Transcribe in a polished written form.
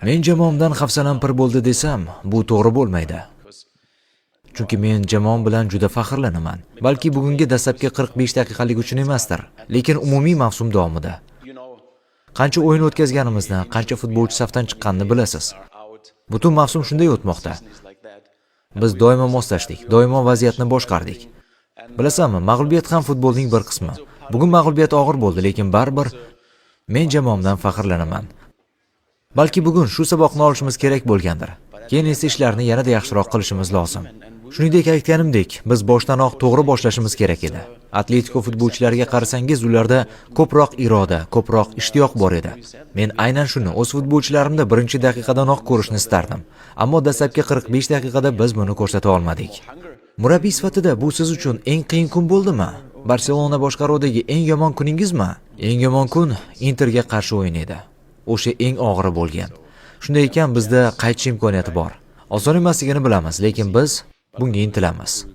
Men jamoamdan hafsalam pir bo'ldi desam, bu to'g'ri bo'lmaydi. Chunki men jamoam bilan juda faxrlanaman. Balki bugungi dastlabki 45 daqiqalik uchun emasdir, lekin umumiy mavsum davomida. Qancha o'yin o'tkazganimizni, qancha futbolchi safdan chiqqanini bilasiz. Butun mavsum shunday o'tmoqda. Biz doimo moslashdik, doimo vaziyatni boshqardik. Bilasanmi, mag'lubiyat ham futbolning bir qismi. Bugun mag'lubiyat og'ir bo'ldi, lekin baribir men jamoamdan faxrlanaman. Balki bugun shu saboqni olishimiz kerak bo'lgandir. Keyin esa ishlarni yanada yaxshiroq qilishimiz lozim. Shuningdek, aytganimdek, biz boshdanoq to'g'ri boshlashimiz kerak edi. Atletiko futbolchilariga qarasangiz, ularda ko'proq iroda, ko'proq ishtiyoq bor edi. Men aynan shuni o'z futbolchilarimda birinchi daqiqadanoq ko'rishni istardim. Ammo dastlabki 45 daqiqada biz buni ko'rsata olmadik. Murabbiy sifatida bu siz uchun eng qiyin kun bo'ldimi? Barselona boshqaruvidagi eng yomon kuningizmi? Eng yomon kun Interga qarshi o'yin edi. O'sha eng og'iri bo'lgan. Shunday ekan, bizda qaytish imkoniyati bor. Oson emasligini bilamiz, lekin biz bunga intilamiz.